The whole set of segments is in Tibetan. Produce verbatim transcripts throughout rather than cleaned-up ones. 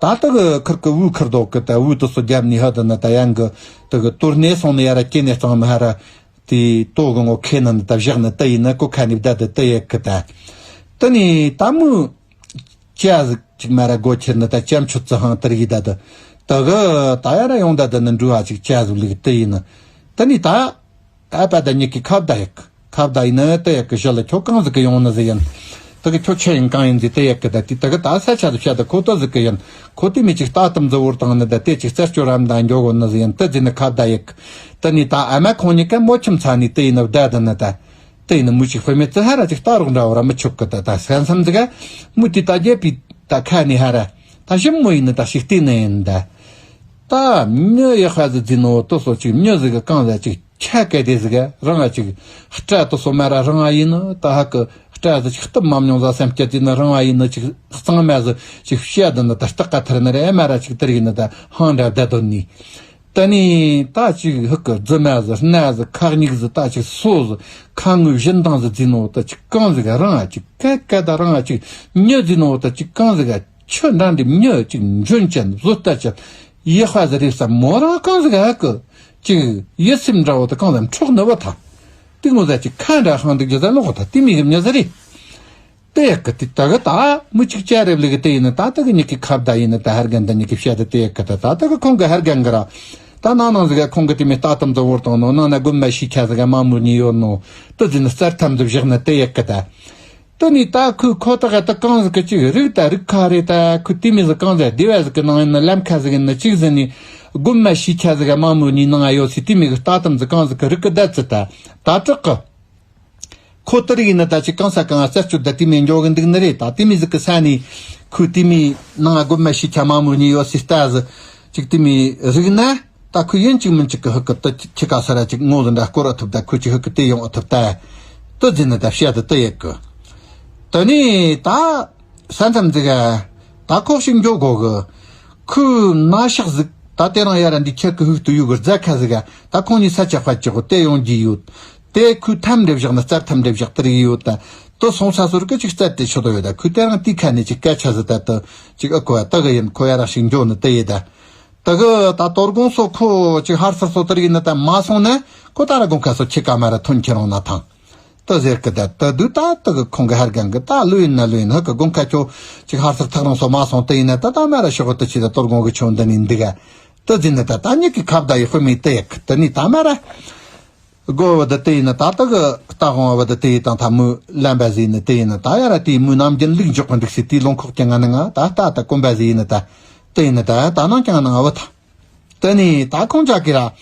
ད་ལྟ་གི་ཁུར་གི་བུ་ཁུར་དོག་གི་ད་བུ་དུ་སོ་རྒྱབ་ནི་ཧ་དུ་ན་ད་ཡང་གི་དུ་གི་དོར་ནས་སོང་ནི་ཡ་ར་ཀེ་ནས་གཙང་མི་ཧ་ར། དེ་ལྟོ་གི་ངོ་ཁེ་ན་ནི་ད་བཞག་ནི་ད་ཡིན་ན་ཀོ་ཁ་ནི་བདའ་དུ་ད་ཡ་གི་ད། ད་ནི་ད་མུ་ཅ་ཟིག་ཅིག་མ་ར་སྒོ་ཁྱེར་ནི་ད་ཅམ་ཆུ་ཙི་ཧང་དར་གི་ད་དུ། ད་གི་ད་ཡ་ར་ཡོང་ད་དུ་ནི་འགྲུལ་བ་ཅིག་ཅ་ཟིག་ལིག་ད་ཡིན་ན། ད་ནི་ད། ཨ་ཕ་ད་ཉིད་ཀྱི་ཁ་བརྡ་ཡག་ཁ་བརྡ་ཡིན་ན་ཏི་ཡག་གི་ཞི་ལ་ཁྱོད་གང་ཟིག་གི་ཡོང་ནི་ཟིག་ཡིན། ཏི་གི་ཁྱོད་ཆི་ཡིན་གང་ཡིན་ཟིག་ཏི་ཡག་གི་ད་ཏི་ཏི་གི་ད་ས་ཆ་ཟིག་བཤད་ད་ཁོ་ཏི་ཟིག་གི་ཡིན། ཁོ་ཏི་མི་ཅིག་ལྟ་དམ་ཟིག་བོར་བཏང་ནི་ད་ཏི་ཅིག་རྩད་གཅོད་རམ་ད་འགྱོ་གོ་ནི་ཟིག་ཡིན། ཏི་ཟིག་ནི་ཁ་བརྡ་ཡག་ཏི་ནི་ད་ཨ་མ་ཁོང་ཉིད་ཀ་མོ་ཁྱིམ་ཚ་ནི་ཏི་ཡིན་ནི་བརྡ་ད་ནི་ད། ཏི་ཡིན་ནི་མུ་ཅིག་དཔེ་མེད་ཙི་ཧ་ར་ཅིག་ལྟ་རོགས་འདྲ་བོ་ར་མི་ཆོག་གི་ད་ད་སེམས་སམ་ཟིག་ག་མུ་ཏི་ད་རྒྱལ་པི་ད་ཁ་ནི་ཧ་ར་ད་ཞིམ་མོ་ཡིན་ནི་ད་ཞིག་ཏི་ནི་ཡིན་ད། ད་མྱི་ཡག་ཧ་ཟིག་ཟིན་ནོ་ཏི་སོ་ཅིག་མྱི་ཟིག་གི་གང་ཟ་ཅིག་ཆ་སྐད་དེ་ཟིག་རང་ང་ཅིག་སྐྲ་དུ་སོ་མ་ར་རང་ང་ཡིན་ནི་ད་ཧ་གི་སྐྲ་ཟིག་ཅིག་གཏུབ་མ་མྱོང་ཟ་སེམས་སྐྱེ་དེ་ནི་རང་ང་ཡིན་ནི་ཅིག་གཙང་མ་ཟིག་ཅིག་བཤད་དུ་ནི་ད་སྟག་ཀ་ཐར་ནི་རེ་མ་ར་ཅིག་དེར་ཡིན་ནི་ད་ཧང་འདྲ་བསྡད་དོ་ནི། ད་ནི་ད་ཅིག་ཧུ་གི་རྫི་མ་ཟིག་སྣ་ཟིག་ཁག་སྙིགས་ཟིག་ད་ཅིག་སོ་ཟིག་ཁ་ངོས་བཞིན་དང་ཟིག་ཟིན་ནོ་ད་ཅིག་གང་ཟིག་རང་ང་ཅིག་ཀ་ཀ་ད་རང་ང་ཅིག་མྱི་ཟིན་ནོ་ད་ཅིག་གང་ཟིག་ཆུ་འདྲ་འདི་མྱི་ཅིག་འཇོན་ཅན་བཟོ་ལྟ་ཅན་ཡེ་ཧ་ཟེར་རེད་ས་མོ་རང་གང་ཟིག་ཧ་གི་ཅིག་ཡིད་སེམས་འདྲ་བོ་དེ་གང་ཟིག་འཕྲོག་ནི་བ་ཐ། དེ་ངོ་ཟ་ཅིག་ཁ་འདྲ་ཧང་འདུག་རྒྱུ་ཟ་ལོག་གོ་ཐ་དེ་མི་གི་མྱི་ཟ་རེད། དེ་ཡག་གི་དེ་ད་གི་ད་མུ་ཅིག་ཅ་རེབ་ལི་གི་དེ་ཡིན་ན་ད་ད་གི་ཉིད་ཀྱི་ཁ་བརྡ་ཡིན་ན་ད་ཧར་གན་ད་ཉིད་ཀྱི་བཤད་དེ་དེ་ཡག་གི་ད་ད་ད་གི་ཁོང་གི་ཧར་གན་གི་ར། ད་ནང་ནང་ཟིག་ག་ཁོང་གི་དེ་མི་ལྟ་དམ་ཚོ་བོར་བཏང་ནོ་ནང་ན་དགོན་མ་ཤི་ཁྱ་ཟིག་ག་མ་མུ་ནི་ཡོད་ནོ། དེ་ཟིན་ན་རྩར་ཐམ་དུ་བཞག་ན་དེ་ཡག་གི་ད། དེ་ནི་ད་ཁོས་ཁོ་ཐག་ད་གང་ཟིག་གི་ཅིག་རིག་ད་རིག་ཁ་རེད་ད་ཁོས་དེ་མི་ཟིག་གང་ཟིག་སྡེ་བ་ཟིག་གི་ནང་ཡིན་ན་ལམ་ཁ་ཟིག་ཡིན་ན་ཅིག་ཟིན་ནི་དགོན་མ་ཤི་ཁྱ་ཟིག་ག་མ་མུ་ནི་ནང་ཡོད་སི་དེ་མི་གི་ལྟ་དམ་ཟིག་གང་ཟིག་གི་རིག་གི་ད་ཙི་ད་ད་དྲག་གི་ཁོ་ཏི་རིག་ཡིན་ན་ད་ཅིག་གང་ས་གང་རྩད་གཅོད་ད་དེ་མི་འཇོག་གི་འདུག་ནི་རེད་ད་དེ་མི་ཟིག་གི་ས་ནི་ཁོས་དེ་མི་ནང་དགོན་མ་ཤི་ཁྱ་མ་མུ་ནི་ཡོད་སི་ལྟ་ཟིག་ཅིག་དེ་མི་རིག་ན། ད་ཁོས་ཡིན་གཅིག་མིན་གཅིག་གི་ཧུ་ཀི་ཏི་ཁྱི་ཀ་ས་ར་གཅིག་ངོ་ཟིན་འདྲ་སྐོར་ཨ་ཐུབ་ད་ཁོས་ཅིག་ཧུ་ཀི་ཏི་ཡོང་ཨ་ཐུབ་ད། ཏི་ཟིན་ནི་ད་བཤད་དི་ཏི་ཡེ་གི། ཏི་ནི་ད་ས་མཚམས་ཟིག་ག་ད་ཁོག་ཞིག་འཇོག་དགོ་གི། ཁོས་ན་ཤག་ཟིག་ད་དེ་རང་ཡ་ར་འདི་ཁྱེད་ཀི་ཧུག་ཏུ་ཡུ་གི་རྫ་ཁ་ཟིག་ག་ད་ཁོང་གཉིས་ས་ཆ་དཔའ་ཅིག་གོ་ཏེ་ཡོང་གི་ཡོད། ཏེ་ཁོས་ཐམ་འདྲེ་བཞག་ན་རྩར་ཐམ་འདྲེ་བཞག་ཏི་རིག་ཡོད་ད། ཏི་སོང་ས་སོར་གི་ཅིག་རྩར་ཏེ་ཆོད་དོ་ཡོད་ད་ཁོས་དེ་རང་དེའི་ཁ་ནས་ཅིག་སྐད་ཆ་ཟིག་ད་ཏི་ཅིག་ཨ་ཁོ་ཨ་ཏི་གི་ཡིན་ཁོ་ཡ་ར་ཞིག་འཇོག་ནི་ཏི་ཡེ་ད། ད་གི་ད་དོ་དགོང་སོ་ཁོ་ཅིག་ཧར་སར་སོ་ཏི་རིག་ནི་ད་མ་སོང་ན་ཁོ་ད་ར་དགོང་ཁ་སོ་ཁྱི་ཀ་མ་ར་ཐོན་ཁྱེར་འོང་ན་ཐང་། ཏི་ཟེར་གི་ད་ད་དུ་ད་ད་གི་ཁོང་གི་ཧར་གང་གི་ད་ལུ་ཡིན་ན་ལུ་ཡིན་ཧ་གི་དགོང་ཁ་ཁྱོ་ཅིག་ཧར་སར་ཐག་རང་སོ་མ་སོང་ཏི་ཡིན་ན་ད་ད་མ་ར་ཤོག་ཏི་ཆི་ད་དོ་དགོང་གི་ཆོ་འདི་ནི་འདི་ག་ཏི་ཟིན་ནི་ད་ད་ཉིད་ཀྱི་ཁ་བརྡ་ཡི་དཔེ་མི་ཏི་ཡག་ཏི་ནི་ད་མ་ར། སྒོ་བ་དི་དེ་ཡིན་ན་ད་ལྟ་གི་རྟ་དབང་བ་དི་དེ་ཡིན་དང་ཐ་མུ་ལམ་པ་ཟེ་ཡིན་ན་དེ་ཡིན་ན་ད་ཡ་ར་དེའི་མུ་ནམ་རྒྱུན་ལུག་འཇོག་གི་འདུག་སི་དེའི་ལུང་ཁོག་ཀྱི་ང་ནི་ང་ད་ལྟ་ད་གོམ་པ་ཟེ་ཡིན་ན་ད་དེ་ཡིན་ན་ད་ད་ནང་ཀྱང་ནང་བ་ད། དེ་ནི་ད་ཁོང་ཅག་གི་ར་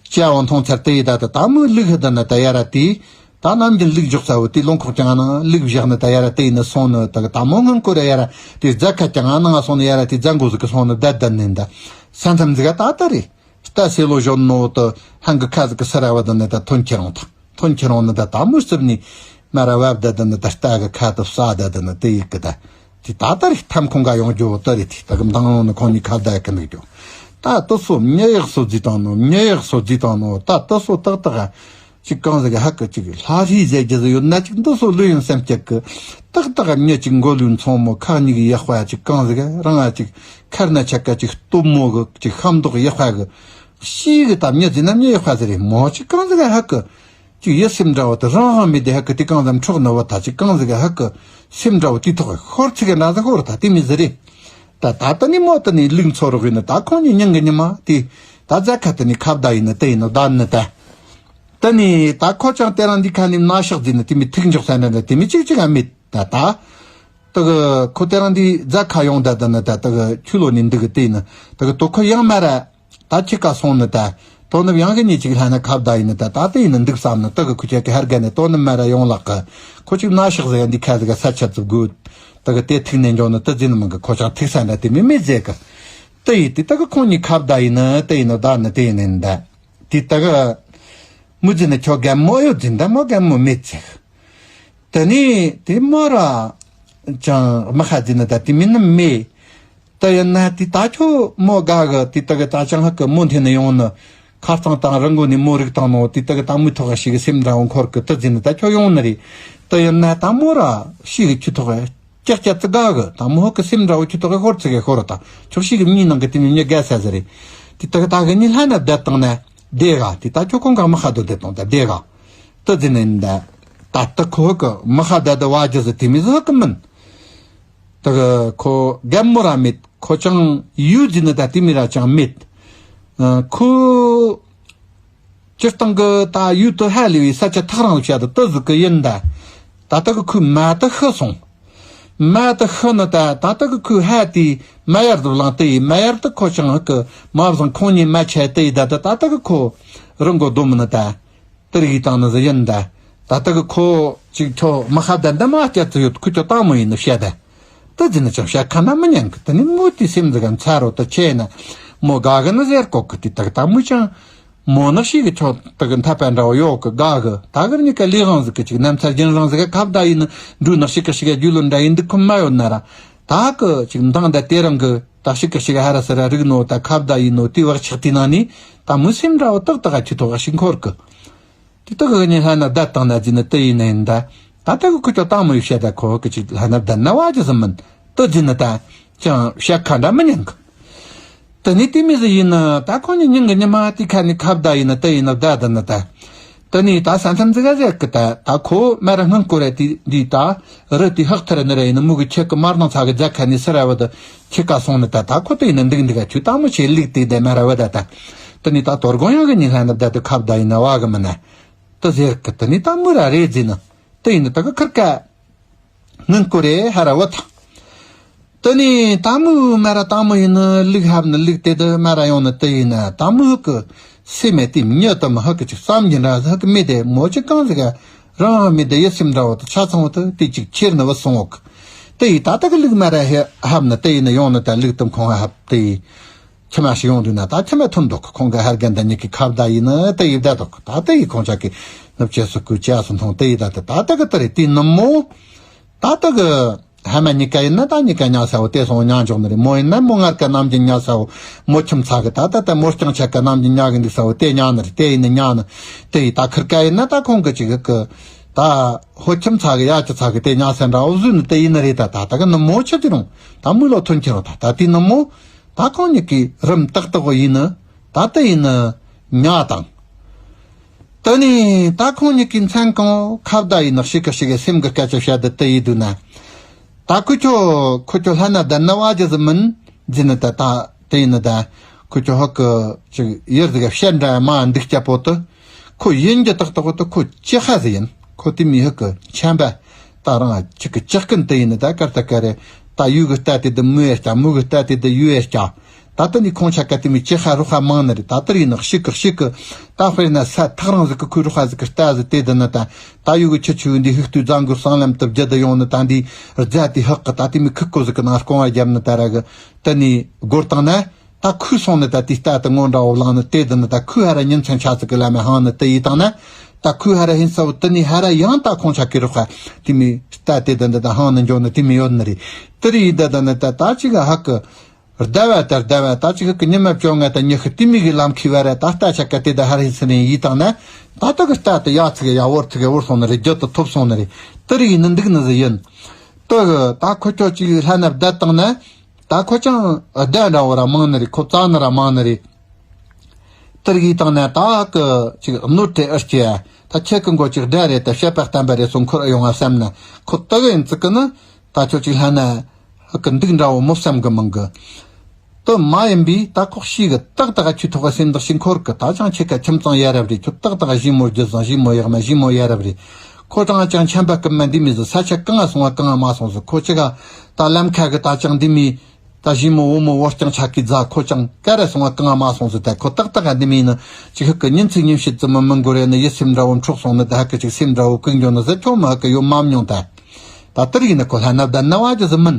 ཅ་བ་མཐོང་ཚར་དེ་ཡི་ད་ད་ད་མུ་ལུག་ཧི་ད་ན་ད་ཡ་ར་དེ་ད་ནམ་རྒྱུན་ལུག་འཇོག་ས་བོ་དེའི་ལུང་ཁོག་ཀྱི་ང་ནང་ལུག་བཞག་ནི་ད་ཡ་ར་དེ་ཡིན་ན་སོང་ནི་ད་གི་ད་མོ་སྔོན་ཀོ་ར་ཡ་ར་དེ་རྫ་ཁ་ཀྱི་ང་ནང་སོང་ནི་ཡ་ར་དེ་རྫ་མགོ་ཟིག་གི་སོང་ནི་ད་ད་ནི་ད་ས་མཚམས་ཟིག་ག་ད་ད་རེད། རྟ་སེ་ལོ་གཞོན་ནོ་དུ་ཧང་གི་ཁ་ཟིག་གི་སི་ར་བ་དུ་ནི་ད་ཐོན་ཁྱེར་འོང་ད་ཐོན་ཁྱེར་འོང་ནི་ད་ད་མུ་རྩིབ་ནི་མ་ར་བབ་ད་དུ་ནི་ད་རྟ་གི་ཁ་དུ་ས་ད་དུ་ནི་དེ་ཡིག་གི་ད་དེ་ད་ད་རེ་ཐམ་ཁོང་ག་ཡོང་རྒྱུ་བོ་དུ་རེ་དེ་ད་གི་མདང་ཡོང་ནི་ཁོང་གཉིས་ཁ་བརྡ་གི་འདུག་རྒྱུ་ད་དུ་སོ་མྱི་ཡག་སོ་རྫི་དང་ནོ་མྱི་ཡག་སོ་རྫི་དང་ནོ་ད་དུ་སོ་ཏག་ཏག་ཅིག་གང་ཟིག་ཧ་གི་ཅིག་ལྷ་རི་ཟེར་རྒྱུ་ཟིག་ཡོད་ན་ཅིག་འདི་སོ་ལོས་ཡིན་སེམས་སྐྱེད་གི། ཏག་ཏག་མྱི་ཅིག་མགོ་ལུས་མཚུངས་མོ་ཁ་གཉིས་ཀྱི་ཡག་པ་ཅིག་གང་ཟིག་རང་ང་ཅིག་ཁར་ན་ཆ་ག་ཅིག་སྟོབས་མོ་གི་ཅིག་ཤམ་མདོག་ཡག་པ་གི་ཤི་གི་ད་མྱི་ཟིན་ན་མྱི་ཡག་པ་ཟིག་རེད་མོ་ཅིག་གང་ཟིག་ཧ་གི་ཅིག་ཡིད་སེམས་འདྲ་བོ་དེ་རང་རང་མི་བདེ་ཧ་གི་དེ་གང་ཟིག་འཕྲོག་ནི་བ་ད་ཅིག་གང་ཟིག་ཧ་གི་སེམས་འདྲ་བོ་དེ་ཐོག་ཤོར་ཚིག་གི་འདྲ་ཟིག་ཤོར་ད་དེ་མི་ཟིག་རེད། ད་ད་ད་ནི་མོ་ད་ནི་ལུག་འཚོ་རོགས་ཡིན་ནི་ད་ཁོང་ཉིད་ཉིན་གི་ཉི་མ་དེ་ད་རྫ་ཁ་ད་ནི་ཁ་བརྡ་ཡིན་ནི་དེ་ཡིན་ནི་ད་ནི་ད། ད་ནི་ད་ཁོ་ཅང་དེ་རང་འདི་ཁ་ནི་མནའ་ཤག་ཟིན་ནི་དེ་མི་ཐུག་འཇོག་ས་འདྲ་འདྲ་དེ་མི་གཅིག་གཅིག་ག་མེད་ད་ད། ད་གི་ཁོ་དེ་རང་འདི་རྫ་ཁ་ཡོང་ད་ད་ནི་ད་ད་གི་ཆུ་ལོ་ནི་འདི་གི་དེ་ནི་ད་གི་དོ་ཁོ་ཡང་མ་ར་ད་ཁྱི་ཀ་སོང་ནི་ད་དོ་ནི་ཡང་གི་ཉིད་ཅིག་ལྷ་ན་ཁ་བརྡ་ཡིན་ནི་ད་ད་དེ་ཡིན་ནི་འདུག་བསམ་ནི་ད་གི་ཁུ་ཁྱེད་ཀྱི་ཧར་ག་ནི་དོ་ནི་མ་ར་ཡོང་ལག་གི་ཁོ་ཅིག་མནའ་ཤག་ཟེར་ཡ་འདི་ཁ་ཟིག་ག་ས་ཆ་ཙུབ་དགོས། ད་གི་དེ་ཐུག་ནས་འཇོག་ནི་ད་ཟིན་མི་གི་ཁོ་ཅང་ཐུག་ས་འདྲ་དེ་མི་མེད་ཟེར་གི། ད་ཡི་དེ་ད་གི་ཁོང་གཉིས་ཁ་བརྡ་ཡིན་ནི་ད་ཡིན་ནི་ད་ནི་དེ་ཡིན་ནི་ད། དེ་ད་གི་མུ་ཛི་ནི་ཁྱོད་རྒན་མོ་ཡོད་ཛི་ད་མོ་རྒན་མོ་མེད་ཚེ། ད་ནི་དེ་མོ་ར་ཅང་མི་ཁ་ཛི་ནི་ད་དེ་མིན་ནི་མེད། ད་ཡིན་ན་དེ་ད་ཁྱོད་མོ་དགའ་གི་དེ་ད་གི་ད་ཅང་ཧ་གི་མོ་འཐེན་ནི་ཡོང་ནི་ཁ་རྩང་དང་རང་མགོ་ནི་མོ་རིག་དང་ནོ་དེ་ད་གི་ད་མུ་ཐོག་ཞིག་གི་སེམས་འདྲ་བོ་འཁོར་གི་ད་ཛི་ནི་ད་ཁྱོད་ཡོང་ནི་རེད། ད་ཡིན་ན་ད་མོ་ར་ཤི་གི་ཁྱི་ཐོག་ ཀྱག་ཀྱག་ཙི་དགའ་གི་ད་མོ་ཧོ་གི་སེམས་འདྲ་བོ་ཁྱི་ཐོག་གི་ཤོར་ཚི་གི་ཤོར་རོ་ད་ཁྱོད་ཤི་གི་མྱི་ནང་གི་དེ་མི་མྱི་དགའ་ས་ཟི་རེད། དེ་ད་གི་ད་གི་ནི་ལྷ་ན་བསྡད་བཏང་ན་བདེ་ག་དེ་ད་ཁྱོད་ཁོང་ག་མི་ཁ་དོ་བསྡད་བཏང་ད་བདེ་ག་དུ་ཟི་ནི་ད་ད་ད་ཁོ་ཧོ་གི་མི་ཁ་བསྡད་དུ་བ་ཇི་ཟི་དེ་མི་ཟི་ཧོ་གི་མིན། ད་གི་ཁོ་རྒན་མོ་ར་མེད། ཁོ་ཅང་ཡུལ་འཛིན་ནི་ད་དེ་མི་ར་ཅང་མེད། ཨ། ཁོ་སྤྱིར་བཏང་གི་ད་ཡུལ་དུ་ཧ་ལས་པའི་ས་ཆ་ཐག་རིང་བཤད་དུ་དུ་ཟིག་གི་ཡིན་ད། ད་ལྟ་གི་ཁོའི་མ་དུ་ཤི་སོང་། མ་དུ་ཤི་ནི་ད་ད་ལྟ་གི་ཁོའི་ཧ་དེའི་མ་ཡར་དུ་བླངས་དུ་ཡི་མ་ཡར་དུ་ཁོ་ཅང་གི་མ་བཟང་ཁོང་གཉིས་མ་ཆད་དུ་ཡི་ད་ད་ད་ལྟ་གི་ཁོ་རི་མགོ་སྡོམ་ནི་ད། དེར་ཡིག་བཏང་ནི་ཟི་ཡིན་ད། ད་ལྟ་གི་ཁོ་ཅིག་ཁྱོ་མི་ཁ་བརྡ་འདི་མ་སྐྱར་ཚུ་ཡོད་ཁུ་ཁྱོ་དང་མོ་ཡིན་ནི་བཤད་ད། དུ་ཟི་ནི་ཅང་བཤད་ཁ་ན་མི་ཉན་གི་དེ་ནི་མོ་དེ་སེམས་ཟི་ག་མཚར་རོ་དུ་ཆེ་ན། མོ་དགའ་གི་ནི་ཟེར་གོ་གི་དེ་དག་ད་མོ་ཅང་། མོ་ནག་ཤི་གི་ཁྱོ་དག་གི་འཐད་པ་འདྲ་བོ་ཡོད་གི་དགའ་གི་ད་གི་ནི་ཀ་ལི་དབང་ཟི་གི་ཅིག་ནམ་ཚར་རྒྱུན་རང་ཟི་ག་ཁ་བརྡ་ཡིན་ནི་འབྲུ་ནག་ཤི་གི་ཤི་ག་རྒྱུ་ལོ་འདྲ་ཡིན་འདི་ཁུམ་མ་ཡོད་ན་ར། ད་གི་ཅིག་མདང་ད་དེ་རང་གི་ད་ཤི་གི་ཤི་ག་ཧ་ར་ས་ར་རིག་ནོ་ད་ཁ་བརྡ་ཡིན་ནོ་དེ་བག་ཆགས་དེ་ནང་ནི་ད་མོ་སེམས་འདྲ་བོ་དག་དག་ག་ཁྱི་ཐོག་ག་ཤི་འཁོར་གི་དེ་དག་གི་ནི་ལྷ་ན་བརྡ་བཏང་ན་ཟིན་ནི་དེ་ཡིན་ནི་ཡིན་ད། ད་ལྟ་གི་ཁུ་ཅོ་དང་མོ་ཡི་བཤད་ད་ཁོ་གི་ཅིག་ལྷ་ན་བརྡ་ན་བ་ཅི་ཟིན་མིན་དུ་ཟིན་ནི་ད་ཅང་བཤད་ཁ་འདྲ་མི་ཉན་གི་དེ་ནི་དེ་མི་ཟི་ཡིན་ནི་ད་ཁོ་ནི་ཉིན་གི་ཉི་མ་དེ་ཁ་ནི་ཁ་བརྡ་ཡིན་ནི་དེ་ཡིན་ནི་བརྡ་དུ་ནི་ད། དེ་ནི་ད་ས་མཚམས་ཟི་ག་ཟེར་གི་ད་ད་ཁོ་མ་ར་སྔོན་སྐོར་རེ་དེ་འདི་ད་རི་དེ་ཧག་ཐར་ནི་རེ་ཡིན་ནི་མུ་གི་ཁྱེད་གི་མར་ནང་ཚ་གི་རྫ་ཁ་ནི་སི་ར་བ་དུ་ཁྱེད་ཀ་སོང་ནི་ད་ད་ཁོ་དེ་ཡིན་ནི་འདུག་འདུག་ག་ཆུ་དང་མོ་ཆེ་ལིག་དེ་དེ་མ་ར་བ་ད་ད། དེ་ནི་ད་དོ་དགོང་ཡང་གི་ཉིན་ལྷ་ནི་བརྡ་དུ་ཁ་བརྡ་ཡིན་ནི་བ་གི་མི་ནི། དུ་ཟེར་གི་དུ་ནི་ད་མུ་ར་རེ་ཟིན་ནི་དུ་ཡིན་ནི་ད་གི་ཁིར་ཀ་ངན་ཀུ་རེ་ཧ་ར་བུ་ཐང་། དུ་ནི་ད་མུ་མ་ར་ད་མུ་ཡིན་ནི་ལུག་ཧབ་ནི་ལུག་དེ་དུ་མ་ར་ཡོང་ནི་དུ་ཡིན་ནི་ད་མུ་ཧུ་གི་སེ་མེ་ཏི་མྱི་དུ་མི་ཧུ་གི་ཅིག་བསམ་གྱི་འདྲ་ཧུ་གི་མི་དེ་མོ་ཅི་གང་ཟིག་ག་རང་ཧུ་མི་དེ་ཡི་སེམས་འདྲ་བོ་དུ་ཆ་ཚང་བོ་དུ་དེ་ཅིག་ཁྱེར་ནི་བུ་སོང་བོ་གི་དུ་ཡི་ད་ད་གི་ལུག་མ་ར་ཧེ་ཧབ་ནི་དུ་ཡིན་ནི་ཡོང་ནི་ད་ལུག་དུ་ཁོང་ཧ་ཧབ་དུ་ཡི། ཁྱིམ་མ་ཞིག་ཡོང་དུས་ན་ད་ཁྱིམ་མ་ཐོན་འདུག་ཁོང་གི་ཧར་རྒན་དང་ཉི་གི་ཁ་བརྡ་ཡིན་ནི་དེ་ཡི་བསྡད་འདུག་ད་དེ་ཡི་ཁོང་ཅག་གི་ནུབ་ཆས་སུ་ཁུ་ཅེ་སུ་མཐོང་དེ་ཡི་ད་དེ་ད་ད་གི་དེ་རེད་དེ་ནི་མོ། ད་ད་གི་ཧ་མ་ཉི་ག་ཡིན་ན་ད་ཉི་ག་ཉག་ས་བོ་དེ་སོང་ཉག་འཇོག་ནི་རེད། མོ་ཡིན་ན་མོ་ངར་ག་ནམ་གྱི་ཉག་ས་བོ་མོ་ཁྱིམ་ཚ་གི་ད་ད་ད་མོ་རྐྱང་ཆ་ག་ནམ་གྱི་ཉག་གི་འདུག་ས་བོ་དེ་ཉག་ནི་རེད། དེ་ཡིན་ནི་ཉག་ནི་དེ་ཡི་ད་ཁིར་ག་ཡིན་ན་ད་ཁོང་གི་ཅིག་གི་ད་ཧོ་ཁྱིམ་ཚ་གི་ཡ་ཅི་ཚ་གི་དེ་ཉག་ས་འདྲ་བོ་བཟོས་ནི་དེ་ཡིན་ནི་རེད། ད་ད་ད་གི་ནི་མོ་ཆི་དེ་རུང་ད་མོ་ལོ་ཐོན་ཁྱེར་རོ་ད་ད་དེ་ནི་མོ། ད་ཁོང་ཉིད་ཀྱི་རིམ་ཏག་ཏག་པོ་ཡིན་ནི། ད་ལྟ་ཡིན་ནི་ཉག་དང་། དེ་ནས་ད་ཁོང་ཉིད་ཀྱི་མཚན་གང་ཁ་བརྡ་ཡིན་ནི་ཞིག་གི་ཞིག་གི་སེམས་ཀྱི་སྐད་ཆ་བཤད་དུ་དེ་ཡིན་འདུག་ན། ད་ཁུ་ཁྱོ་ཁུ་ཁྱོ་ལྷ་ན་བསྡད་ན་བ་ཇི་ཟི་མིན་ཟིན་ནི་ད་ད་དེ་ཡིན་ནི་ད། ཁུ་ཁྱོ་ཧོ་གི་ཅིག་ཡུར་ཟི་ག་བཤད་འདྲ་མ་འདུག་སྐྱ་པོ་དུ། ཁོ་ཡིན་གྱི་ཏག་ཏག་པོ་དུ་ཁོ་ཅི་ཧ་ཟི་ཡིན། ཁོ་དེ་མི་ཧི་གི་ཆན་པ། ད་རང་ཅིག་གི་ཅག་ཀུན་དེ་ཡིན་ནི་ད་ཀར་ད་ཀ་རེ། ད་ཡུ་གི་རྟ་དེ་དུ་མུ་ཡེ་སྐྱ་མུ་གི་རྟ་དེ་དུ་ཡུ་ཡེ་སྐྱ། ད་ལྟ་ནི་ཁོང་ཆ་ཀ་དེ་མི་ཅི་ཧ་རུ་ཧ་མང་ནི་རེད། ད་ལྟ་རིག་ནག་ཤིག་གི་ཤིག་གི་ད་དཔེར་ན་ས་ཐག་རང་ཟིག་གི་ཁུ་རུ་ཧ་ཟིག་གི་རྟ་ཟིག་དེ་དུ་ནི་ད། ད་ཡུ་གི་ཆུ་ཆུ་འདི་ཧིག་ཏུ་རྫ་མགོ་སྲང་ལམ་དུ་བརྒྱུད་དུ་ཡོང་ནི་ད་འདི་རྫ་དེ་ཧག་གི་ད་དེ་མི་ཁུ་ཀོ་ཟིག་གི་ནང་སྐོང་བ་རྒྱབ་ནི་ད་ར་གི་དུ་ནི་སྒོར་བཏང་ན། ད་ཁོས་སོང་ནི་ད་དེ་རྟ་དེ་ངོ་འདྲ་བོ་བླངས་ནི་དེ་དུ་ནི་ད་ཁོས་ཧ་ར་ཉིན་མཚན་ཆ་ཙིག་གི་ལ་མེ་ཧང་ནི་དེ་ཡི་དང་ན། ད་ཁོས་ཧ་ར་ཧིན་ས་བོ་དུ་ནི་ཧ་ར་ཡང་ད་ཁོང་ཆ་ཀི་རོགས་ཧ་དེ་མི་རྟ་དེ་དུ་འདི་ད་ཧང་ནི་འཇོག་ནི་དེ་མི་ཡོད་ནི་རེད། དེ་རེད་ཡི་ད་དུ་ནི་ད་ད་ཅིག་ཧ་གི་ཟླ་བ་ད་ཟླ་བ་ད་ཅིག་ཧ་གི་ཉི་མ་བཅོ་ལྔ་ད་ཉི་ཤུ་དེ་མི་གི་ལམ་ཁི་བ་ར་ད་རྟ་ཆ་ཀ་དེ་ད་ཧ་ར་ཧིན་ས་ནི་ཡི་དང་ན། ད་ད་གི་རྟ་དེ་ཡ་ཙིག་ཡ་བོར་ཙིག་ཡ་བོར་སོང་ནི་རེད། རྒྱུ་དུ་ཐོབ་སོང་ནི་རེད། དེ་རེད་ཡི་ནི་འདུག་ནི་ཟི་ཡིན། དེ་གི་ད་ཁོ་ཁྱོད་ཅིག་ལྷ་ན་བསྡད་བཏང་ན། ད་ཁོ་ཅང་བདེ་འདྲ་བོ་ར་མང་ནི་རེད། ཁོ་རྩ་ནི་ར་མང་ནི་རེད། དེར་གི་བཏང་ན་ད་ཧ་གི་ཅིག་གནོད་དེ་ཨར་སྐྱེ་ད་ཁྱེད་ཀི་མགོ་ཅིག་དགྲ་རེད། ད་བཤད་པ་བསྟན་པ་རེད་སོང་འཁོར་ཨ་ཡོང་ང་བསམ་ན་ཁོ་ད་གི་ཡིན་ཙི་གི་ནི་ད་ཁྱོད་ཅིག་ལྷ་ན་ཧ་གི་འདུག་འདྲ་བོ་མོ་བསམ་གི་མང་གི་དུ་མ་ཡིན་པས་ད་ཁོག་ཤི་གི་ཏག་ཏག་ཆུ་ཐོག་གི་སེམས་དག་ཤི་འཁོར་གི་ད་ཅང་ཁྱེད་ཀ་ཁྱིམ་ཚང་ཡ་རབས་རེད། ཁྱོད་ཏག་ཏག་ཞི་མོ་རྒྱུ་བཟང་ཞི་མོ་ཡག་མ་ཞི་མོ་ཡ་རབས་རེད། ཁོ་ཅང་ཅང་ཆམ་པ་ཀི་མ་འདི་མི་ཟི་ས་ཆ་གང་ང་སོང་བ་གང་ང་མ་སོང་ཟི་ཁོ་ཅི་ག་ད་ལམ་ཁ་གི་ད་ཅང་འདི་མི། ད་ཞི་མོ་བུ་མོ་བོ་རྐྱང་ཆ་ཀི་རྫ་ཁོ་ཅང་ཀ་ར་སོང་བ་གང་ང་མ་སོང་ཟི་ད་ཁོ་ཏག་ཏག་ག་འདི་མི་ནི་ཅི་ཧ་གི་ཉིན་ཚིག་ཉིན་ཤི་ཙི་མི་མི་འགོར་རེ་ནི་ཡི་སེམས་འདྲ་བོ་འཕྲོག་སོང་ནི་ད་ཧ་གི་ཅིག་སེམས་འདྲ་བོ་ཀུན་འགྱོ་ནི་ཟི་ཁྱོད་མི་ཧ་གི་ཡོད་མ་མྱོང་ད། ད་དེར་ཡིན་ན་ཁོ་ལྷ་ན་བསྡད་ན་བ་ཅི་ཟི་མིན།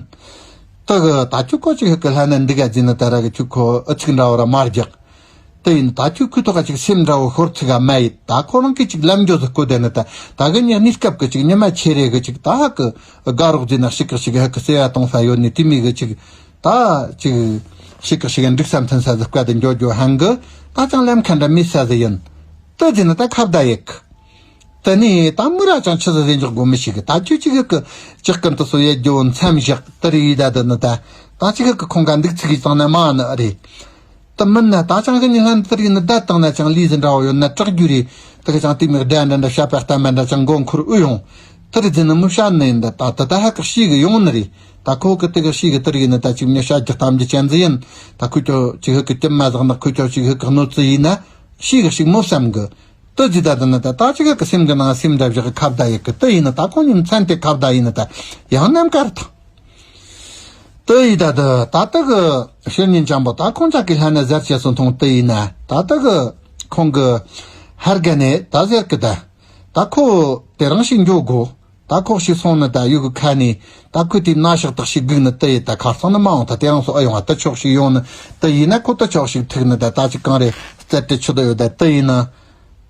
ད་གི་ད་ཁྱོད་ཁོ་ཅིག་ཧ་གི་ལྷ་ན་འདི་ག་ཟི་ནི་ད་ར་གི་ཁྱོད་ཁོ་ཨ་ཚིག་འདྲ་བོ་ར་མ་རྒྱག་དེ་ཡིན་ད་ཁྱོད་ཁོའི་ཐོག་ག་ཅིག་སེམས་འདྲ་བོ་ཤོར་ཚིག་ག་མ་ཡིན། ད་ཁོ་རང་གི་ཅིག་ལམ་འགྱོ་ཟི་བཀོད་དེ་ནི་ད་ད་གི་ཉི་གནས་སྐབས་གི་ཅིག་ཉི་མ་ཆེ་རེ་གི་ཅིག་ད་ཧ་གི་དགའ་རོགས་ཟི་ན་ཤི་གི་ཤི་གི་ཧ་གི་སེ་ཡ་གཏོང་ས་ཡོད་ནི་དེ་མི་གི་ཅིག་ད་ཅིག་ཤི་གི་ཤི་གི་འགྲིག་ས་མཐུན་ས་ཟི་བཀའ་དེ་འགྱོ་འགྱོ་ཧང་གི་ད་ཅང་ལམ་ཁ་འདྲ་མི་ས་ཟི་ཡིན། དེ་ཟི་ནི་ད་ཁ་བརྡ་ཡིག་དེ་ནས་ད་མི་ར་ཅང་ཆི་ཟིག་ཟེར་འཇོག་དགོས་མི་ཞིག་གི་ད་ཁྱོད་ཅིག་གི་ཅི་སྐམ་དུ་སོ་ཡེ་རྒྱུ་མཚམས་བཞག་དེ་རེད་ཡིན་ད་དེ་ནི་ད། ད་ཅིག་གི་ཁོང་ག་འདུག་ཚིག་གི་ཙང་ན་མ་ནི་ཨ་རེད། དེ་མིན་ན་ད་ཅང་གི་ཉི་ལྷན་དེ་རེད་ནི་བསྡད་བཏང་ན་ཅང་ལུས་ཟིན་འདྲ་བོ་ཡོད་ན་སྐྲག་རྒྱུ་རེད། དེ་གི་ཅང་དེ་མིག་སྒྲ་འདྲ་འདྲ་བཤད་པ་ལྟ་མ་འདྲ་ཅང་མགོ་འཁོར་ཨུ་ཡོང་། དེ་རེད་ཟིན་ནི་མི་བཤད་ནི་ཡིན་ད། ད་དེ་ད་ཧ་གི་ཤི་གི་ཡོང་ནི་རེད། ད་ཁོ་གི་དེ་གི་ཤི་གི་དེ་རེད་ནི་ད་ཅིག་མི་བཤད་རྒྱུ་གཏམ་རྒྱུ་ཅན་ཟིག་ཡིན། ད་ཁོ་ཁྱོད་ཅིག་ཧི་གི་ཀྱི་མ་ཟག་ནི་ཁོ་ཁྱོད་ཅིག་ཧི་གི་གནོད་ཚུལ་ཡིན་ན་ཤི་གི་ཞིག་མོ་བསམ་གི། དེ་ཟིག་ད་དེ་ནི་ད་ད་ཅིག་གི་སེམས་གི་ནང་སེམས་འདྲ་བཞག་གི་ཁ་བརྡ་ཡི་གི་དེ་ཡིན་ནི་ད་ཁོང་ཉིན་མཚན་དེ་ཁ་བརྡ་ཡིན་ནི་ད་ཡང་ནམ་ཀར་ཐང་། དེ་ཡི་ད་དེ་ད་ད་གི་ཤེར་ཉིན་ཅང་པོ་ད་ཁོང་ཅག་གི་ལྷ་ན་ཟེར་ཅེས་སུ་མཐོང་དེ་ཡིན་ན་ད་ད་གི་ཁོང་གི་ཧར་ག་ནས་ད་ཟེར་གི་ད། ད་ཁོ་དེ་རང་ཞིག་འགྱོ་དགོ། ད་ཁོག་ཞིག་སོང་ནི་ད་ཡུ་གི་ཁ་ནས་ད་ཁོ་དེ་ན་ཤག་དག་ཞིག་སྒུག་ནི་དེ་ཡི་ད་ཁ་སང་ནི་མ་འོང་ད་དེ་རང་སོ་ཨ་ཡོང་བ་དེ་ཆོག་ཞིག་ཡོང་ནི་དེ་ཡིན་ན་ཁོ་དེ་ཆོག་ཞིག་ཐུག་ནི་ད་ད་ཅི་གང་རེད་རྩད་དེ་ཆུ་དོ་ཡོད་ད་དེ་ཡིན་ན།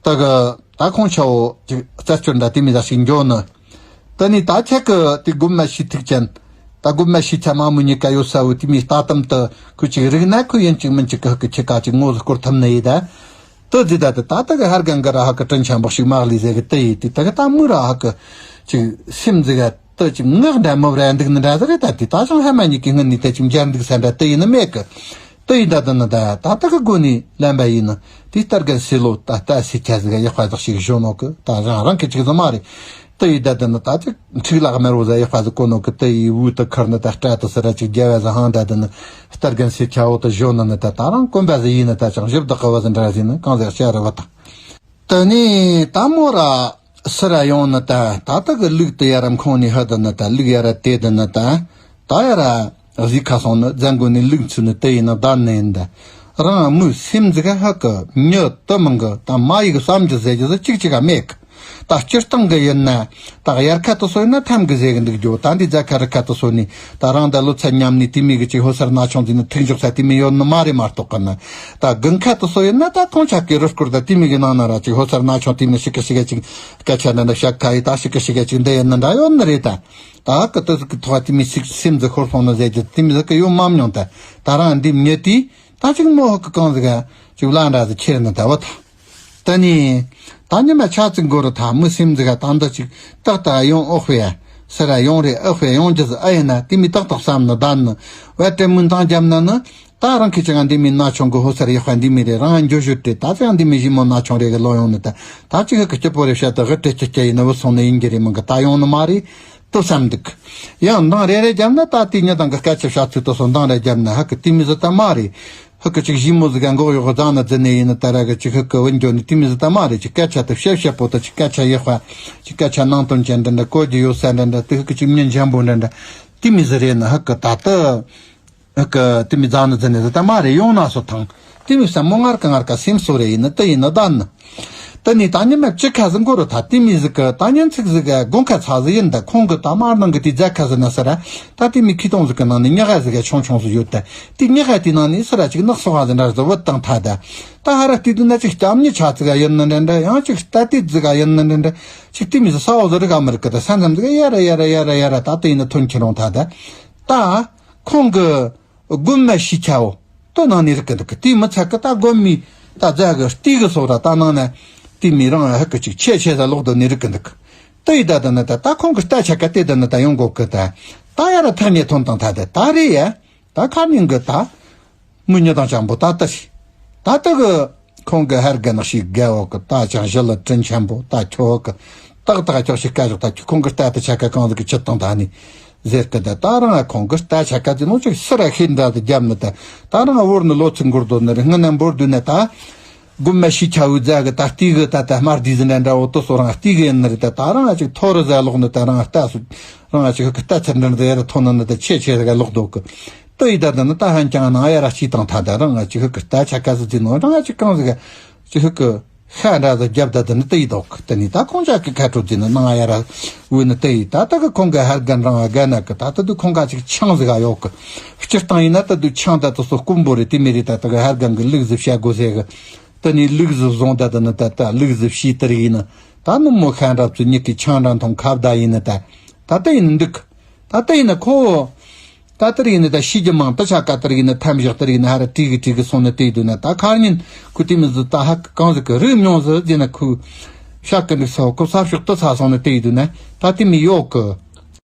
ད་གི་ད་ཁོང་ཆ་བོ་ཅིག་རྩད་སྐྱོར་འདྲ་དེ་མི་ད་ཞིག་འགྱོ་ནི། ད་ནི་ད་ཁྱེད་གི་དེ་དགོན་མ་ཞིག་ཐུག་ཅན། ད་དགོན་མ་ཞིག་ཆ་མ་མོ་གཉིས་ཀ་ཡོད་ས་བོ་དེ་མི་ལྟ་དམ་དུ་ཁོ་ཅིག་རིག་ན་ཁོ་ཡིན་ཅིག་མིན་ཅིག་གི་ཧ་གི་ཁྱེད་ཀ་ཅིག་ངོ་ཟིག་སྐོར་ཐུབ་ནི་ཡིན་ད། དེ་ཟིག་ད་དེ་ད་ལྟ་གི་ཧར་གན་གི་ར་ཧ་གི་དྲིན་ཆེན་པོ་ཞིག་མ་ལི་ཟེར་གི་དེ་ཡིན་དེ་ད་གི་ད་མོ་ར་ཧ་གི་ཅིག་སེམས་ཟིག་ག་དེ་ཅིག་ངག་འདྲ་མོ་ར་འདུག་ནི་འདྲ་ཟིག་རེད་ད། དེ་ད་ཅང་ཧ་མ་གཉིས་ཀྱི་སྔུན་ནས་དེ་ཅིག་མཇལ་འདུག་ས་འདྲ་དེ་ཡིན་ནི་མེད་གི། དེ་ཡིན་ད་དེ་ནི་ད་ད་ལྟ་གི་སྒོ་ནས་ལན་པ་ཡིན་ནི་དེ་ལྟར་གན་སི་ལོ་ད་ལྟ་སི་ཁྱ་ཟིག་ག་ཡག་པ་ཟིག་ཞིག་ཞོན་ནོ་གི་ད་རང་རང་གི་ཅིག་ཟིག་མ་རེད། དེ་ཡི་ད་དེ་ནི་ད་ཅིག་འཁྲིག་ལག་མེར་བོ་ཟ་ཡག་པ་ཟིག་གོ་ནོ་གི་དེ་ཡི་བུ་དེ་ཁར་ནི་ད་སྐྲ་དེ་སི་ར་ཅིག་རྒྱ་བ་ཟ་ཧང་ད་དེ་ནི་སྟར་གན་སི་ཁྱ་བོ་དེ་ཞོན་ནི་ནི་ད་ད་རང་གོན་པ་ཟིག་ཡིན་ནི་ད་ཅང་ཞིབ་དག་གི་བ་ཟིག་འདྲ་ཟིག་ནི་གང་ཟིག་བཤད་ར་བ་ད། དེ་ནི་ད་མོ་ར་སི་ར་ཡོང་ནི་ད་ད་ད་གི་ལུག་དེ་ཡ་ར་ཁོང་ནི་ཧ་དེ་ནི་ད་ལུག་ཡ་ར་དེ་དེ་ནི་ད་ད་ཡ་ར་གཟིག་ཁ་སོང་ནི་རྫ་མགོ་ནི་ལུག་ཚུ་ནི་དེ་ཡིན་ནི་ད་ནི་ཡིན་ད། རང་མོའི་སེམས་ཟིག་ཧ་གི་མྱི་དེ་མང་གི་ད་མ་ཡི་གི་བསམ་རྒྱུ་ཟེར་རྒྱུ་ཟིག་ཅིག་ཅིག་ག་མེད་གི། ད་སྤྱིར་བཏང་གི་ཡིན་ན་ད་དབྱར་ཁ་དུ་སོ་ཡིན་ན་ཐམ་གི་ཟེར་གི་འདུག་རྒྱུ་ད་འདི་རྫ་ཁ་རི་ཁ་དུ་སོ་ནི་ད་རང་ད་ལོ་ཚད་མཉམ་ནི་དེ་མི་གི་ཅིག་ཧོ་སར་ན་ཆུང་ཟིག་ནི་ཐུག་འཇོག་ས་དེ་མི་ཡོད་ནི་མ་རེད་མ་གཏོགས་གི་ནི། ད་དགུན་ཁ་དུ་སོ་ཡིན་ན་ད་ཁོང་ཅག་གི་རུ་སྐོར་ད་དེ་མི་གི་ནང་ན་ར་ཅིག་ཧོ་སར་ན་ཆུང་དེ་མི་ཞིག་གི་ཞིག་གི་ཅིག་སྐད་ཆ་འདྲ་འདྲ་བཤད་ཁ་ཡི་ད་ཞིག་གི་ཞིག་གི་ཅིག་འདི་ཡིན་ནི་འདྲ་ཡོད་ནི་རེད་ད། ད་གི་དུ་ཟིག་གི་ཐོག་དེ་མི་ཞིག་སེམས་ཟིག་ཤོར་སོང་ནི་ཟེར་རྒྱུ་དེ་མི་ཟིག་གི་ཡོད་མ་མྱོང་ད། ད་རང་འདི་མྱི་དེ་ད་ཅིག་མོ་ཧ་གི་གང་ཟིག་ག་ཅིག་བླ་འདྲ་ཟིག་ཁྱེར་ནི་ད་བ་ད། ད་ནི། ད་ཉི་མ་ཆ་ཙིག་འགོར་ཐ་མི་སེམས་ཟིག་ག་ད་འདི་ཅིག་ཏག་ཏག་ཡོང་ཨོ་ཧྥེ་ཡ། སི་ར་ཡོང་རེ་ཨོ་ཧྥེ་ཡོང་རྒྱུ་ཟིག་ཨ་ཡིན་ན་དེ་མི་ཏག་ཏག་བསམ་ནི་ད་ནི། བ་དྲེ་མུན་ཐང་རྒྱབ་ན་ནི། ད་རང་གི་ཅི་ང་འདི་མི་ན་ཆུང་གི་ཧོ་སར་ཡག་པ་འདི་མི་རེ་རང་འགྱོ་ཞུ་དྲེ་ད་ཅི་ང་འདི་མི་ཞི་མོ་ན་ཆུང་རེ་གི་ལོ་ཡོང་ནི་ད། ད་ཅི་གི་སྐྱི་པོ་རེ་བཤད་ད་གི་དྲེ་ཅི་སྐྱ་ཡིན་ནི་བུ་སོང་ནི་ཡིན་གྱི་རེ་མང་གི་ད་ཡོང་ནི་མ་རེད། དུ་བསམ་འདུག་ཡང་འདང་རེ་རེ་རྒྱབ་ན་ད་དེ་ཉི་དང་གི་སྐད་ཆ་བཤད་ཚུལ་དུ་སོང་འདང་རེ་རྒྱབ་ན་ཧ་གི་དེ་མི་ཟི་ད་མ་རེད། ཧུ་ཀི་ཅིག་ཞི་མོ་ཟི་ག་འགོག་ཡོག་བཟང་ན་རྫི་ནས་ཡིན་ན་ད་ར་གི་ཅིག་ཧུ་ཀི་བུན་འགྱོ་ནི་དེ་མི་ཟི་ད་མ་རེད། ཅིག་སྐད་ཆ་དེ་བཤད་བཤད་པོ་ད་ཅིག་སྐད་ཆ་ཡག་པ་ཅིག་སྐད་ཆ་ནང་དོན་ཅན་འདྲ་འདྲ་གོ་རྒྱུ་ཡོད་ས་འདྲ་འདྲ་དེ་ཧུ་ཀི་ཅིག་མྱི་འཇམ་པོ་འདྲ་འདྲ་དེ་མི་ཟི་རེད་ན་ཧུ་ཀི་ད་ད་ཧུ་ཀི་དེ་མི་བཟང་ན་རྫི་ནས་ཟི་ད་མ་རེད། ཡོང་ན་སོ་ཐང་དེ་མི་ས་མོ་ངར་ཀ་ངར་ཀ་སེམས་གསོ་རེ་ཡིན་ན་དེ་ཡིན་ན་ད་ནི། ད་ནི་ད་ཉི་མ་བཅུ་ཁ་ཟིག་འགོར་རོ་ད་དེ་མི་ཟིག་གི་ད་ཉིན་ཚིག་ཟིག་གི་དགོང་ཁ་ཚ་ཟིག་ཡིན་ད་ཁོང་གི་ད་མར་ནང་གི་དེ་རྫ་ཁ་ཟིག་ན་ས་ར་ད་དེ་མི་ཁི་ཏོང་ཟིག་གི་ནང་ནས་ཉི་ཁ་ཟིག་གི་ཆུང་ཆུང་ཟིག་ཡོད་ད། དེ་ཉི་ཁ་དེ་ནང་ནས་ས་ར་ཅིག་ནག་སོ་ཁ་ཟིག་འདྲ་ཟིག་བུད་བཏང་ཐ་ད། ད་ཧ་ར་དེ་དུ་ན་ཅིག་སྐྱམ་ཉི་ཆ་ཟིག་ག་ཡིན་ན་འདྲ་འདྲ་ཡང་ཅིག་རྟ་དེ་ཟིག་ག་ཡིན་ན་འདྲ་འདྲ་ཅིག་དེ་མི་ཟིག་ས་འོག་ཟིག་རི་ག་མི་རི་གི་ད་ས་མཚམས་ཟིག་ཡ་ར་ཡ་ར་ཡ་ར་ཡ་ར་ད་དེ་ཡིན་ན་ཐོན་ཁྱེར་རུང་ཐ་ད། ད་ཁོང་གི་དགོན་མ་ཤི་ཁྱའོ། དོ་ནང་ནས་རིག་གི་འདུག་གི་དེའི་མི་ཚད་གི་ད་དགོན་མི་ད་རྫ་གི་རྟའི་གི་སོགས་ར་ད་ནང་ན་དེ་མི་རང་ཧ་གི་ཅིག་ཆེ་ཆེ་ས་ལོག་དོ་ནས་རིག་གི་འདུག་དེ་ཡི་ད་ད་ནི་ད་ད་ཁོང་གི་རྟ་ཆ་ག་དེ་ད་ནི་ད་ཡོང་གོ་གི་ད་ད་ཡ་ར་ཐག་ཉེ་ཐོན་དང་ད་དེ་ད་རེད་ཡ། ད་ཁ་ཉིན་གི་ད་མི་ཉི་དང་ཅང་པོ་ད་ད་རེད། ད་ད་གི་ཁོང་གི་ཧར་གི་ནག་ཤི་རྒད་འོག་གི་ད་ཅང་ཞི་ལ་དྲིན་ཆེན་པོ་ད་ཁྱོ་གི་ཏག་ཏག་ཁྱོ་ཞིག་ཀ་ཞོག་ད་ཁྱོ་ཁོང་གི་རྟ་དེ་ཆ་ག་གང་ཟིག་གི་ཆི་དང་ད་ནི་ཟེར་གི་ད་ད་རང་ཁོང་གི་རྟ་ཆ་ག་ཟིག་ནོ་ཅིག་སི་ར་ཤེས་འདྲ་དེ་རྒྱབ་ནི་ད་ད་རང་བོར་ནི་ལོ་ཚིག་འགོར་དོ་ནི་རེད། སྔ་ན་འབོར་དུ་ནི་ད་དགོན་མ་ཤི་ཁྱ་བུ་རྫ་གི་ད་རྟའི་གི་ད་ད་དམར་དི་ཟི་འདྲ་འདྲ་བོ་དོ་སོ་རང་རྟའི་གི་ཡིན་ནི་རེད། ད་ད་རང་ཅིག་ཐོ་རི་ཟ་ལོག་ནི་ད་རང་རྟ་སུ་རང་ཅིག་གི་རྟ་ཚར་འདྲ་འདི་ཡ་ར་ཐོན་ནི་ནི་ད་ཆེ་ཆེ་ཟིག་ལོག་དོ་གི་དེ་ཡི་ད་ད་ནི་ད་ཧན་ཅང་ནང་ཡ་ར་ཅི་དང་ད་ད་རང་ང་ཅི་ཧུ་ཀི་རྟ་ཆ་ག་ཟི་ཟི་ནོ་རང་ང་ཅི་གང་ཟིག་ཅི་ཧུ་ཀི་ཤ་འདྲ་ཟི་རྒྱབ་ད་ད་ནི་དེ་ཡི་དོག་དེ་ནི་ད་ཁོང་ཅག་གི་ཁ་དྲོ་ཟི་ནི་ནང་ཡ་ར་བུ་ནི་དེ་ཡི་ད་ད་གི་ཁོང་གི་ཧར་གན་རང་ང་ག་ན་གི་ད་ད་དུ་ཁོང་ག་ཅིག་ཆང་ཟིག་ག་ཡོག་གི་སྤྱིར་བཏང་ཡིན་ན་ད་དུ་ཆང་ད་དུ་སོ་དཀོན་པོ་རེད། དེ་མི་རེད། ད་ད་གི་ཧར་གན་གི་ལུག་ཟི་བཤད་དགོས་ཟེར་གི་དེ་ནི་ལུག་ཟི་བཟུང་ད་ད་ནི་ད་ད་ལུག་ཟི་བཤད་དེ་རིག་ཡིན་ན་ད་ནི་མོ་ཤ་འདྲ་ཚུ་ཉིད་ཀྱི་ཆང་འདྲ་མཐོང་ཁ་བརྡ་ཡིན་ནི་ད་ད་དེ་ཡིན་འདུག་ད་ལྟ་ཡིན་ན་ཁོ། ད་ལྟར་ཡིན་ན་ད་ཤི་རྒྱུ་མང་དུ་ཆ་ག་ལྟར་ཡིན་ན་ཐམས་ཅད་ལྟར་ཡིན་ན་ཧ་ར་དྲིས་གི་དྲིས་གི་སོང་ནི་དེ་དུས་ན་ད་ཁར་ཉིན་ཁུ་དེ་མི་ཟི་ད་ཧ་གང་ཟིག་གི་རིག་མྱོང་ཟི་ཟེར་ན་ཁུ། ཤ་ཀི་འདུག་ས་ཁོ་ས་ཕྱོགས་ཏུ་ཚ་སོང་ནི་དེ་ཡི་དུས་ནས་ད་དེ་མི་ཡོད་གི།